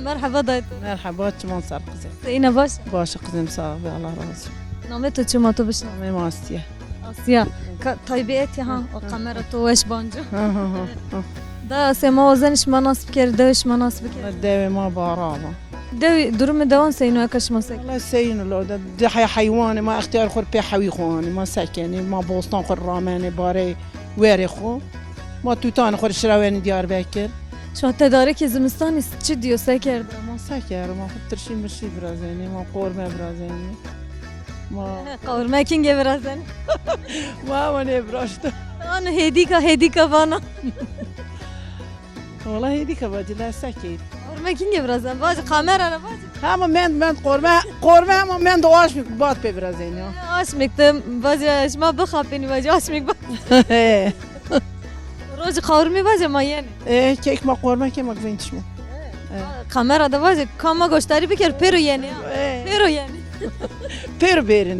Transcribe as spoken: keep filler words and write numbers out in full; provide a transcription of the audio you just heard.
Merheba dayê. Merheba, çiman ser qizê. Seyîne baş? Baş qizim, sağ ol, Allah razı olsun. Namê to çi, ma to bişna? Namê ma Asya. Asya. Ka, taybî etî ha, o kamera to weş banco. Ha, ha, ha, ha. Da Asya, ma wazenî şima nas bikerî, dewê şima nas bikerî. Dewê ma Bara ama. Dewî durumê dewan seyîn o, eka şima sek? Wala seyîn o lo de, de hay-, heywanê ma extîyar xo rê pê hewî xo anê, ma sekenê, ma bostan xo rê ramenê, barê werê xo. Ma tutanê xo rê şirawenê Diyarbekir. Şima tedarikê zimistanî çi dîyo, se kerda? Ma se kerê, ma xo tirşî mirşî virazenê, ma qorme virazenê. Ma qorme kîngê virazenê? Ma ama nêviraşto. Ano hêdîka, hêdîka vana. Wala hêdîka vacî, la se keyf. Qorme kîngê virazenê? Vacî kamera ra vacî. Hema mend, mend qorme, qorme hema mend o aşmik bad pê virazenê ya. Aşmik de vacî şima bixapênî vacî aşmik bad. He. Rojî qawurmî vacî ma yenê. E, kek ma qorme ke ma gvên çişmo. Kamera de vacî ka ma goşdarî biker pêro yenê ya. E. Pêro yenê. Pêro bêrîn.